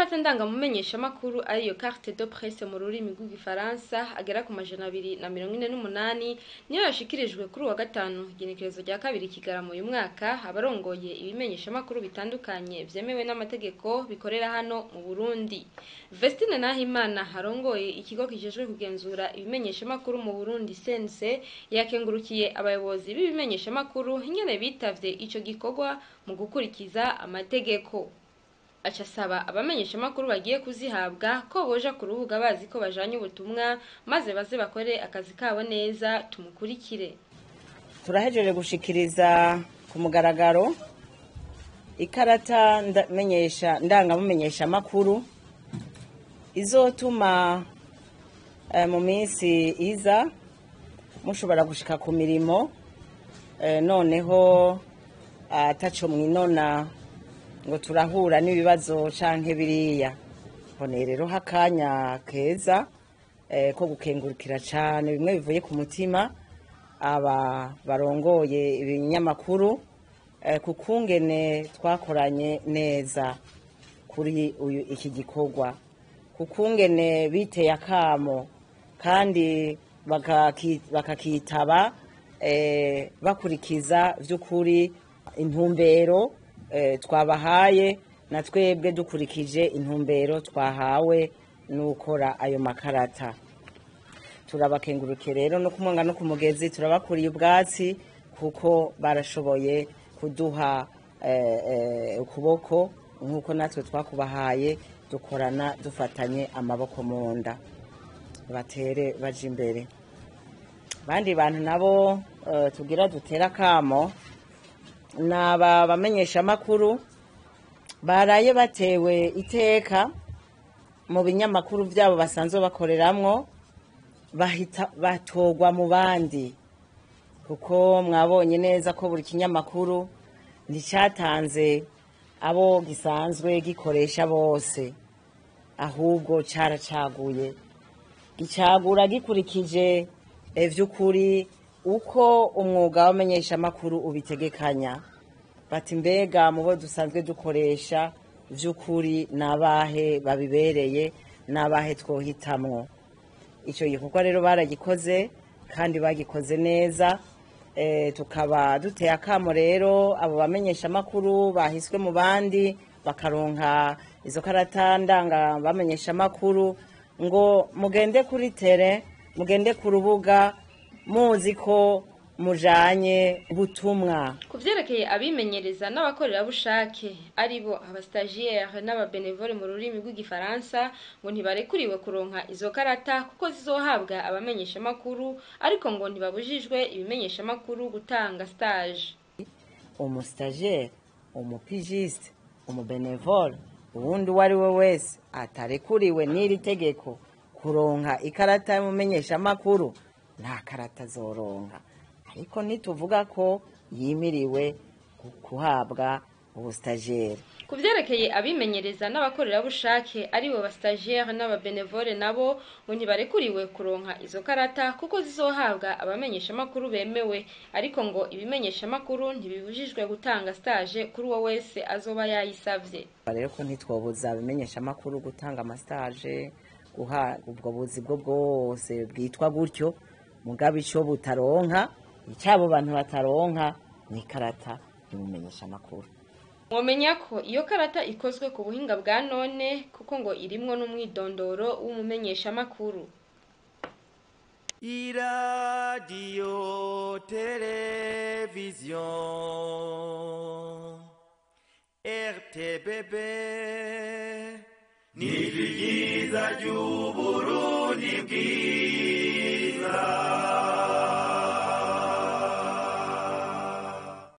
Amakarata ndangamumenyeshamakuru, ariyo carte de presse mu rurimi rw'Igifaransa, agera ku 248 niyo yashikirijwe kuri uwa gatanu, igenekerezo rya 2 Kigarama uyu mwaka, abarongoye ibimenyeshamakuru bitandukanye vyemewe n'amategeko bikorera hano mu Burundi. Vestine Nahimana, arongoye ikigo kijejwe kugenzura ibimenyeshamakuru mu Burundi, CNC, yakengurukiye abayobozi b'ibimenyeshamakuru ingene bitavye ico gikorwa mu gukurikiza amategeko. Aca asaba abamenyeshamakuru bagiye kuzihabwa ko boja ku rubuga bazi ko bajanye ubutumwa, maze baze bakore akazi kabo neza. Tumukurikire. Turahejeje gushikiriza ku mugaragaro ikarata ndamenyesha ndangamumenyesha makuru izotuma mu minsi iza mushobora gushika ku mirimo noneho ataco mwinona ngo turahura n'ibibazo canke biriya. Mboneye rero akanya keza ko gukengurukira cane bimwe bivuye ku mutima aba barongoye ibinyamakuru ku kungene twakoranye neza kuri uyu iki gikorwa, ku kungene biteye akamo kandi bakakitaba bakurikiza vy'ukuri intumbero twabahaye, na twebwe dukurikije intumbero twahawe n'ukora ayo makarata. Turabakenguruke rero no kumwanga no ku mugezi turabakuriye ubwatsi, kuko barashoboye kuduha ukuboko nk'uko natwe twakubahaye, dukorana dufatanye amaboko mu nda, batere baje imbere. Bandi bantu nabo tugira dutera akamo naba bamenyeshamakuru baraye batewe iteka mu binyamakuru byabo basanzwe bakoreramwo, bahita batorwa mu bandi, kuko mwabonye neza ko buri kinyamakuru nticyatanze abo gisanzwe gikoresha bose, ahubwo caracaguye, gicagura gikurikije vy'ukuri uko umwuga w'abamenyeshamakuru ubitegekanya. Bati: "Mbega mu bo dusanzwe dukoresha vy'ukuri nabahe babibereye, nabahe twohitamwo?" Ico gikorwa rero baragikoze kandi bagikoze neza. Tukaba duteye akamo rero abo bamenyeshamakuru bahiswe mu bandi bakaronka izo karata ndanga bamenyeshamakuru ngo mugende kuri terrain, mugende ku rubuga muzi ko mujanye ubutumwa. Ku vyerekeye abimenyereza n'abakorerabushake, aribo abastagiaire n'ababenevole mu rurimi rw'Igifaransa, ngo ntibarekuriwe kuronka izo karata kuko zizohabwa abamenyeshamakuru, ariko ngo ntibabujijwe ibimenyeshamakuru gutanga stage. Umustagiaire, umupigiste, umubenevole, uwundi uwo ari we wese atarekuriwe n'iri tegeko kuronka ikarata y'umumenyeshamakuru, nta karata azoronka, ariko ntituvuga ko yimiriwe guhabwa ubustagiaire. Ku vyerekeye abimenyereza n'abakorerabushake, aribo bastagiaire n'ababenevole, nabo ngo ntibarekuriwe kuronka izo karata kuko zizohabwa abamenyeshamakuru bemewe, ariko ngo ibimenyeshamakuru ntibibujijwe gutanga stage kuri uwo wese azoba yayisavye. Rero ko ntitwobuza abamenyeshamakuru gutanga amastage, guha ubwo buzi bwo bwose bwitwa gutyo, mugabo ico butaronka, icabo bantu bataronka, ni ikarata y'umumenyeshamakuru. Mwomenya ko iyo karata ikozwe ku buhinga bwa none, kuko ngo irimwo n'umwidondoro w'umumenyeshamakuru. Iradiyo televiziyo RTBB ni ryiza ry'Uburundi bwiza.